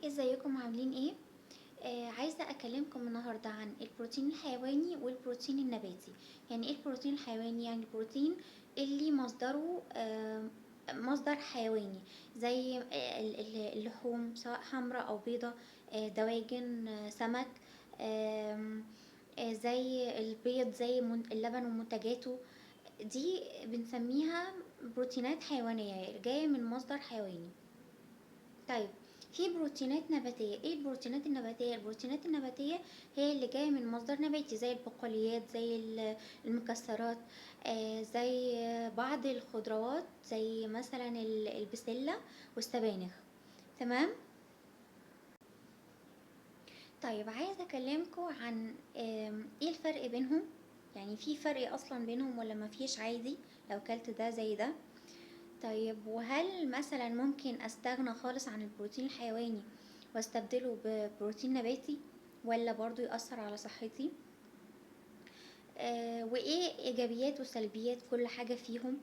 ازيكم عاملين ايه؟ عايزة اكلمكم النهاردة عن البروتين الحيواني والبروتين النباتي. يعني ايه البروتين الحيواني؟ يعني البروتين اللي مصدره مصدر حيواني، زي اللحوم سواء حمراء او بيضة، دواجن، سمك، زي البيض، زي اللبن ومنتجاته. دي بنسميها بروتينات حيوانية جاية من مصدر حيواني. طيب في بروتينات نباتية. ايه البروتينات النباتية؟ البروتينات النباتية هي اللي جاية من مصدر نباتي، زي البقوليات، زي المكسرات، زي بعض الخضروات، زي مثلا البسلة والسبانخ. تمام؟ طيب عايزة اكلمكم عن ايه الفرق بينهم، يعني في فرق اصلا بينهم ولا ما فيش عادي لو كلت ده زي ده؟ طيب وهل مثلا ممكن استغنى خالص عن البروتين الحيواني واستبدله ببروتين نباتي ولا برضو يأثر على صحتي؟ وايه ايجابيات وسلبيات كل حاجة فيهم؟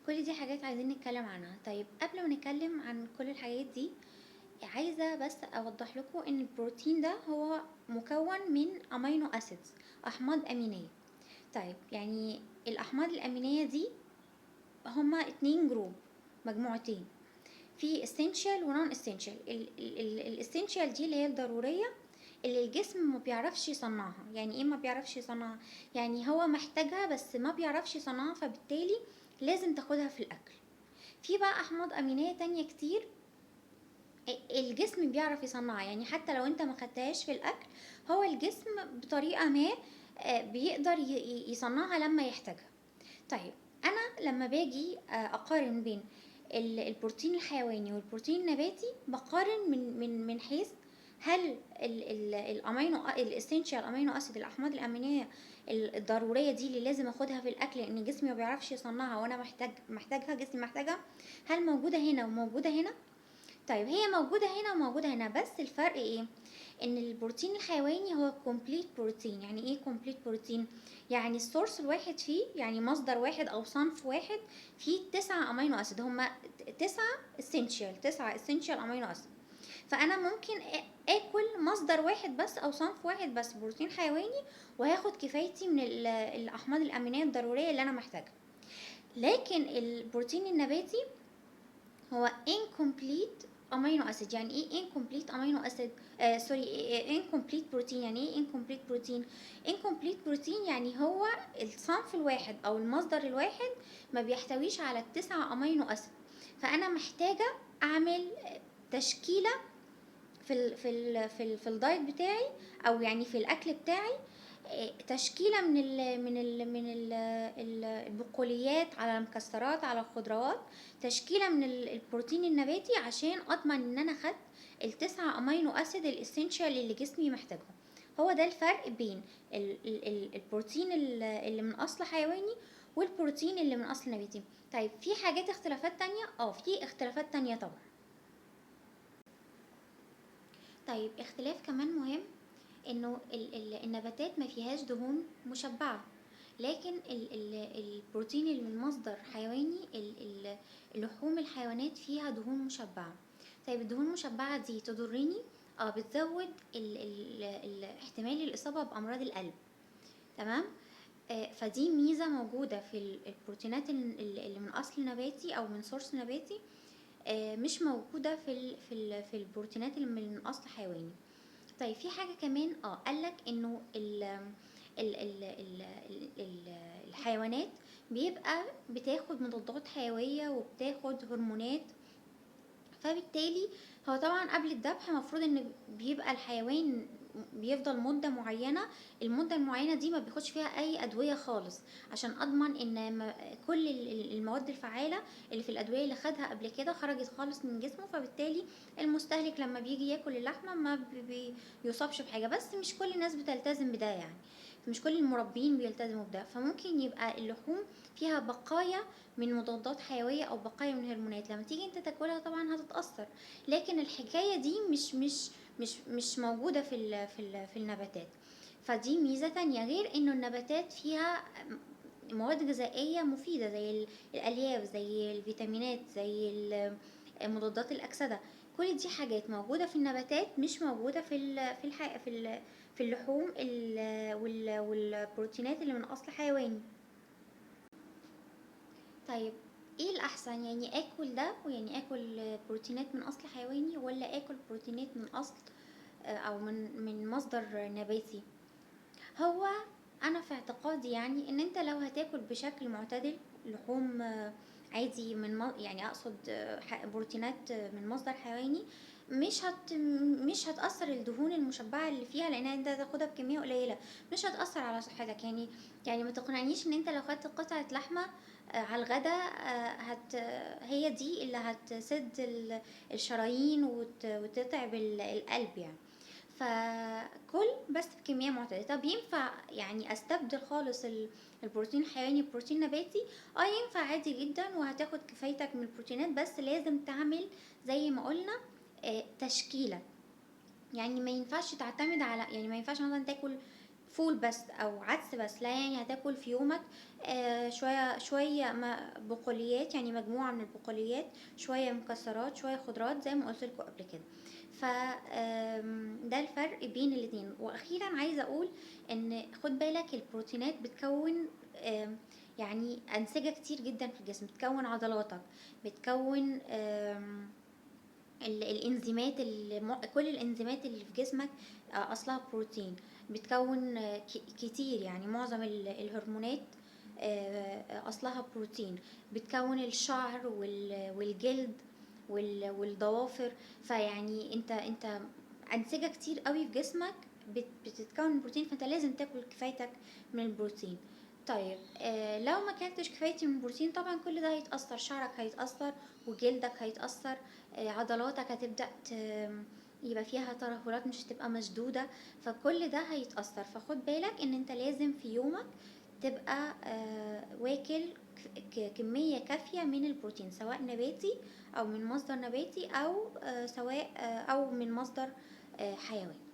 كل دي حاجات عايزين نتكلم عنها. طيب قبل ما نتكلم عن كل الحاجات دي عايزة بس اوضح لكم ان البروتين ده هو مكون من amino acids، احماض امينية. طيب يعني الاحماض الامينية دي هما 2 group، مجموعتين، في essential و non essential. ال essential دي اللي هي الضرورية اللي الجسم ما بيعرفش يصنعها. يعني ايه ما بيعرفش يصنعها؟ يعني هو محتاجها بس ما بيعرفش يصنعها، فبالتالي لازم تاخدها في الاكل. في بقى احماض امينية تانية كتير الجسم بيعرف يصنعها، يعني حتى لو انت ما خدتهاش في الاكل هو الجسم بطريقة ما، بيقدر يصنعها لما يحتاجها. طيب انا لما باجي، اقارن بين البروتين الحيواني والبروتين النباتي، بقارن من حيث هل ال essential amino acid، الاحماض الامينيه الضروريه دي اللي لازم اخدها في الاكل لان جسمي ما بيعرفش يصنعها وانا محتاجها، جسمي محتاجها، هل موجوده هنا وموجوده هنا؟ طيب هي موجوده هنا وموجوده هنا، بس الفرق ايه؟ ان البروتين الحيواني هو complete protein. يعني ايه complete protein؟ يعني ال source الواحد فيه، يعني مصدر واحد او صنف واحد فيه 9 amino acid، هما 9 essential، 9 essential amino acid. فانا ممكن اكل مصدر واحد بس او صنف واحد بس بروتين حيواني وهاخد كفايتي من الاحماض الامينيه الضروريه اللي انا محتاجها. لكن البروتين النباتي هو incomplete amino acid. يعني ايه incomplete amino acid؟ سوري، incomplete protein. يعني ايه incomplete protein؟ incomplete protein يعني هو الصنف الواحد او المصدر الواحد ما بيحتويش على 9 amino acid، فانا محتاجة اعمل تشكيلة في ال diet بتاعي، او يعني في الاكل بتاعي، تشكيلة من البقوليات على المكسرات على الخضروات، تشكيلة من البروتين النباتي عشان اضمن ان انا خدت 9 amino acid ال essential اللي جسمي محتاجهم. هو ده الفرق بين البروتين اللي من اصل حيواني والبروتين اللي من اصل نباتي. طيب في حاجات اختلافات تانية؟ في اختلافات تانية طبعا. طيب اختلاف كمان مهم انه النباتات ما فيهاش دهون مشبعة، لكن البروتين اللي من مصدر حيواني، لحوم الحيوانات فيها دهون مشبعة. طيب الدهون المشبعة دي تضرني؟ بتزود احتمال الإصابة بأمراض القلب. تمام؟ فدي ميزة موجودة في البروتينات اللي من أصل نباتي أو من source نباتي، مش موجودة في البروتينات اللي من أصل حيواني. طيب في حاجة كمان، قالك إنه الحيوانات بيبقى بتاخد مضادات حيوية وبتاخد هرمونات، فبالتالي هو طبعا قبل الذبح المفروض إن بيبقى الحيوان بيفضل مدة معينة، المدة المعينة دي ما بياخدش فيها أي أدوية خالص عشان أضمن إن كل المواد الفعالة اللي في الأدوية اللي خدها قبل كده خرجت خالص من جسمه، فبالتالي المستهلك لما بيجي ياكل اللحمة ما بيصابش بحاجة. بس مش كل الناس بتلتزم بده، يعني مش كل المربين بيلتزموا بده، فممكن يبقى اللحوم فيها بقايا من مضادات حيوية أو بقايا من هرمونات، لما تيجي انت تاكلها طبعا هتتأثر. لكن الحكاية دي مش موجودة في النباتات، فدي ميزة تانية. غير انه النباتات فيها مواد غذائية مفيدة زي الألياف، زي الفيتامينات، زي مضادات الأكسدة. كل دي حاجات موجودة في النباتات مش موجودة في اللحوم والبروتينات اللي من أصل حيواني. طيب ايه الأحسن؟ يعني اكل ده، ويعني اكل بروتينات من أصل حيواني، ولا اكل بروتينات من أصل أو من مصدر نباتي؟ هو أنا في اعتقادي يعني إن أنت لو هتاكل بشكل معتدل لحوم عادي من يعني أقصد، بروتينات من مصدر حيواني، مش هتأثر الدهون المشبعة اللي فيها، لأن أنت هتاخدها بكمية قليلة، مش هتأثر على صحتك. يعني ما تقنعنيش إن أنت لو خدت قطعة لحمة، على الغدا، هي دي اللي هتسد الشرايين وتتعب القلب يعني. فكل بس بكمية معتدلة. طب ينفع يعني استبدل خالص البروتين الحيواني ببروتين نباتي؟ ينفع عادي جدا، وهتاخد كفايتك من البروتينات، بس لازم تعمل زي ما قلنا، تشكيلة. يعني ما ينفعش تعتمد على، يعني ما ينفعش مثلا تاكل فول بس او عدس بس، لا، يعني هتاكل في يومك، شوية بقوليات، يعني مجموعة من البقوليات، شوية مكسرات، شوية خضروات زي ما قلت لكم قبل كده. ده الفرق بين الاتنين. واخيرا عايزة اقول ان خد بالك البروتينات بتكون، يعني انسجة كتير جدا في الجسم، بتكون عضلاتك، بتكون، الانزيمات اللي كل الانزيمات اللي في جسمك، اصلها بروتين، بتكون، كتير، يعني معظم الهرمونات، اصلها بروتين، بتكون الشعر والجلد والضوافر. فيعني انت انسجة كتير قوي في جسمك بتتكون من بروتين، فانت لازم تاكل كفايتك من البروتين. لو ما كلتش كفايتي من البروتين طبعا كل ده هيتأثر، شعرك هيتأثر وجلدك هيتأثر، عضلاتك هتبدأ يبقى فيها ترهلات، مش هتبقى مشدودة، فكل ده هيتأثر. فخد بالك ان انت لازم في يومك تبقى، واكل كمية كافية من البروتين، سواء نباتي او من مصدر نباتي او، سواء، او من مصدر، حيواني.